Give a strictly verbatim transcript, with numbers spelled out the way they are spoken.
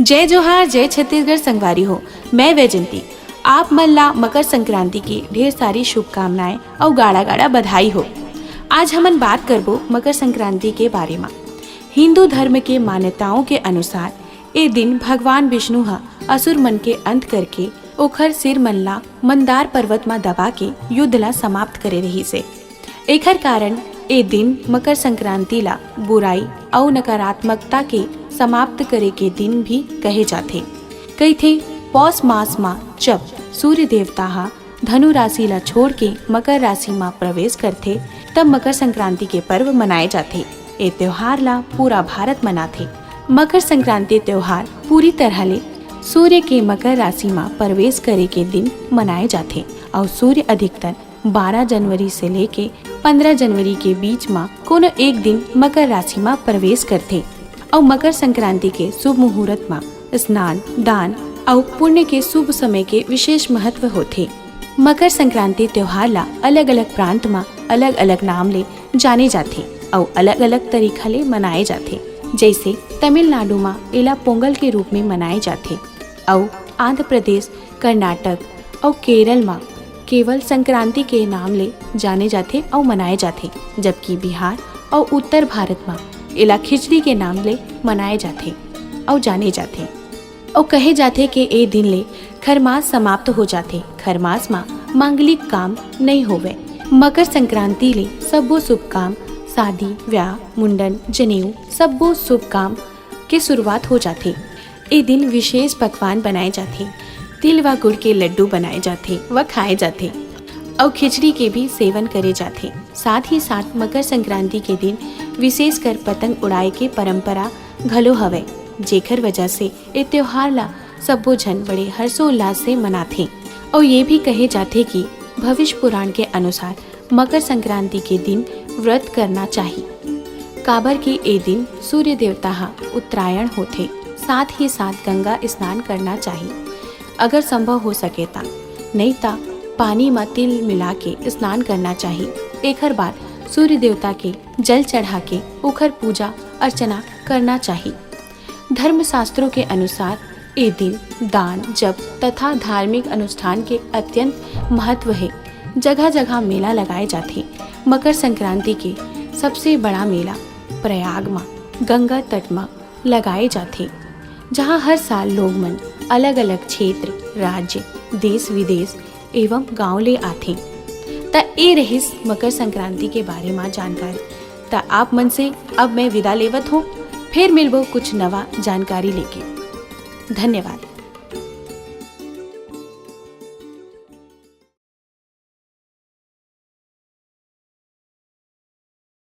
जय जोहार, जय छत्तीसगढ़ संगवारी हो। मैं वैजंती, आप मन ला मकर संक्रांति की ढेर सारी शुभकामनाएं अउ गाड़ा गाड़ा बधाई हो। आज हमन बात करबो मकर संक्रांति के बारे म। हिंदू धर्म के मान्यताओं के अनुसार ए दिन भगवान विष्णु ह असुर मन के अंत करके ओखर सिर मन ला मंदार पर्वत म दबा के युद्ध ला समाप्त करे रहिस हे। एखर कारण ए दिन मकर संक्रांति ला बुराई अउ नकारात्मकता के समाप्त करे के दिन भी कहे जाथे। कहिथे, पौष मास म जब सूर्य देवता ह धनु राशि ला छोड़ के मकर राशि म प्रवेश करथे, तब मकर संक्रांति के पर्व मनाए जाथे। ए त्योहार ला पूरा भारत मनाथे। मकर संक्रांति त्योहार पूरी तरह ले सूर्य के मकर राशि म प्रवेश करे के दिन मनाए जाथे अउ सूर्य अधिकतर बारह जनवरी से लेके पंद्रह जनवरी के बीच म कोनो एक दिन मकर राशि म प्रवेश करथे अउ मकर संक्रांति के शुभ मुहूर्त म स्नान, दान अउ पुण्य के शुभ समय के विशेष महत्व होथे। मकर संक्रांति त्योहार ला अलग-अलग प्रांत म अलग-अलग नाम ले जाने जाथे अउ अलग-अलग तरीका ले मनाए जाथे। जैसे तमिलनाडु म एला पोंगल के रूप में मनाए जाथे अउ आंध्र प्रदेश, कर्नाटक अउ केरल म केवल संक्रांति के नाम ले जाने जाथे अउ मनाए जाथे, जबकि बिहार अउ उत्तर भारत म एला खिचड़ी के नाम ले मनाए जाथे अउ जाने जाथे। अउ कहे जाथे के ए दिन ले खरमास समाप्त हो जाथे। खरमास म मांगलिक काम नइ होवय। मकर संक्रांति ले सब्बो शुभ काम, शादी, ब्याह, मुंडन, जनेऊ, सब्बो शुभ काम के शुरुआत हो जाथे। ए दिन विशेष पकवान बनाए जाथे। तिल व गुड़ के लड्डू बनाए जाथे व खाए जाथे अउ खिचड़ी के भी सेवन करे जाथे। साथ ही साथ मकर संक्रांति के दिन विशेषकर पतंग उड़ाए के परंपरा घलो हवय, जेखर वजह से ए त्योहार ला सब्बो झन बड़े हर्षोल्लास से मनाथे। अउ ये भी कहे जाथे कि भविष्य पुराण के अनुसार मकर संक्रांति के दिन व्रत करना चाही, काबर कि ए दिन सूर्य देवता ह उत्तरायण होथे। साथ ही साथ गंगा स्नान करना चाही, अगर संभव हो सके ता, नइ ता पानी म तिल मिला के स्नान करना चाही। एखर बाद सूर्य देवता के जल चढ़ा के ओखर पूजा अर्चना करना चाही। धर्मशास्त्रों के अनुसार ए दिन दान, जप तथा धार्मिक अनुष्ठान के अत्यंत महत्व हे। जगह-जगह मेला लगाए जाथे। मकर संक्रांति के सबसे बड़ा मेला प्रयाग म गंगा तट म लगाए जाथे, जहां हर साल लोग मन अलग-अलग क्षेत्र, राज्य, देश-विदेश एवं गांव ले आथे। त ए रहिस मकर संक्रांति के बारे म जानकारी। त आप मन से अब मैं विदा लेवत हूँ, फिर मिलबो कुछ नवा जानकारी लेके। धन्यवाद।